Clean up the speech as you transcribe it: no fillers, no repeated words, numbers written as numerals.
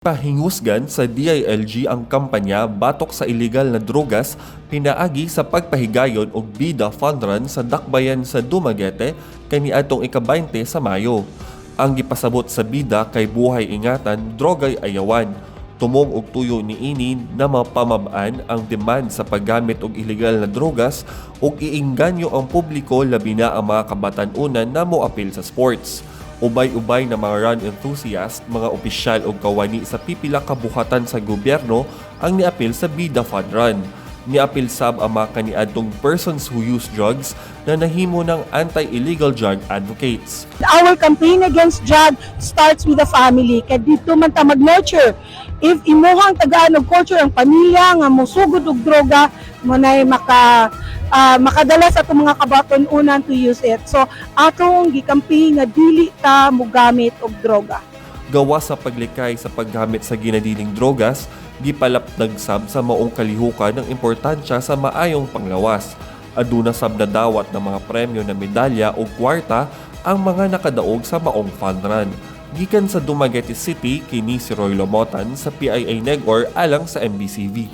Pahingusgan sa DILG ang kampanya batok sa illegal na drogas pinaagi sa pagpahigayon og Bida Fun Run sa Dakbayan sa Dumaguete kaniadtong ika-20 sa Mayo. Ang gipasabot sa bida kay "Buhay ingatan, drogay ayawan." Tumong og tuyo niini na mapamab-an ang demand sa paggamit og illegal na drogas ug iinganyo ang publiko, labi na ang mga kabatan-unan na moapil sa sports. Ubay-ubay na mga run enthusiast, mga opisyal o kawani sa pipila ka buhatan sa gobyerno ang niapil sa Bida Fun Run. Niapil sab ang mga kaniadtong persons who use drugs na nahimo ng anti-illegal drug advocates. Our campaign against drug starts with the family. Kay didto man ta mag-nurture. If imuhang tagaan og culture ang pamilya nga mosugod og droga, mao nay makadala sa atong mga kabatan-unan to use it. So atong gi-campaign nga dili ta mogamit og droga. Gawas sa paglikay sa paggamit sa ginadiling drogas, gipalapnag sab sa maong kalihukan ang importansya sa maayong panglawas. Aduna sab nadawat ng mga premyo na medalya o kwarta ang mga nakadaog sa maong fun run. Gikan sa Dumaguete City, kini si Roy Lomotan sa PIA Negor alang sa MBCV.